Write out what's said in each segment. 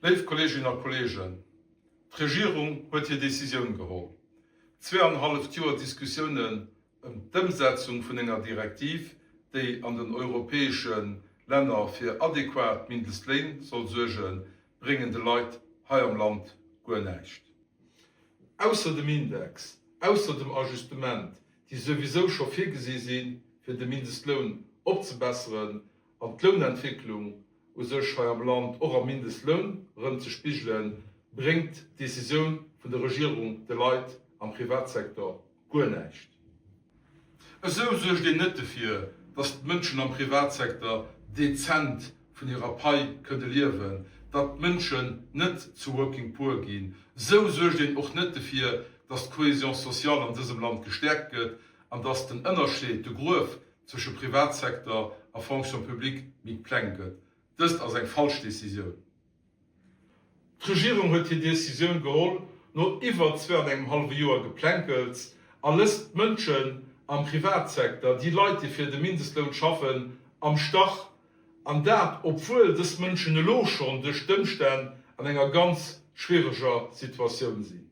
Léif Kolleeginnen a Kolleegen, d'Regierung huet hir Decisioun geholl. Zweeanenhalleft Joer Diskussiounen ëm d'Ëmsetzung vun enger Direktiv, déi an den europäesche Länner fir adequat Mindestléin soll suergen, bréngen de Leit hei am Land guer näischt. Ausser dem Index, ausser dem Ajustement, déi souwisou scho virgesi si fir de Mindestloun opzebesseren an d'Lounentwécklung u sech hei am Land och am Mindestloun erëm ze spigelen, bréngt d'Decisioun vun der Regierung de Leit am Privatsecteur guer näischt. Esou suergt een net defir, datt d'Mënschen am Privatsecteur dezent vun hirer Pai kënne liewen, datt d'Mënschen net zu Working Poor ginn. Esou suergt een och net defir, datt d'Cohésion sociale an dësem Land gestäerkt gëtt an datt den Ënnerscheed, de Gruef zwësche Privatsecteur a Fonction publique méi kleng gëtt. Dëst ass eng falsch Decisioun. D'Regierung huet hir Decisioun geholl no iwwer zwee an engem hallwe Joer Geplänkels a lësst d'Mënschen am Privatsecteur, déi Leit, déi fir de Mindestloun schaffen, am Stach. An dat, obwuel dës Mënschen elo schonn duerch d'Ëmstänn an enger ganz schwiereger Situatioun sinn.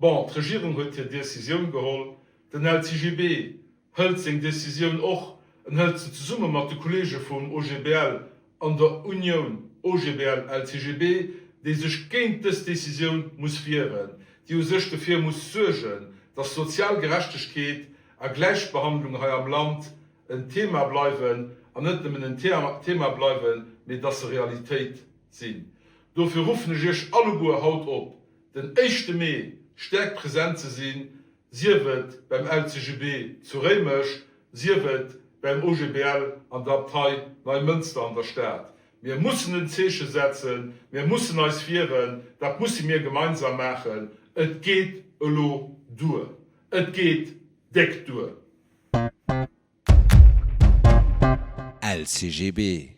Bon, d'Regierung huet hir Decisioun geholl, den LCGB hëlt seng Decisioun och, en hëlt se zesumme mat de Kollege vum OGBL an der Unioun OGBL-LCGB, déi sech géint dës Decisioun muss wieren, déi u sech dofir muss suergen, dass sozial Gerechtegkeet a Gläichbehandlung hei am Land en Thema bleiwen, an net nëmmen en Thema bleiwen, mee dass se Realitéit sinn. Dofir ruffen ech Iech alleguer haut op, den éischte Mee staark present ze sinn, sief et beim LCGB zu Réimech, sief et beim OGBL an der Abtei Neimënster an der Stad. Mir mussen en Zeeche setzen, mir mussen eis wieren, dat musse mir gemeinsam maachen. Et geet elo duer, et geet déck duer! LCGB.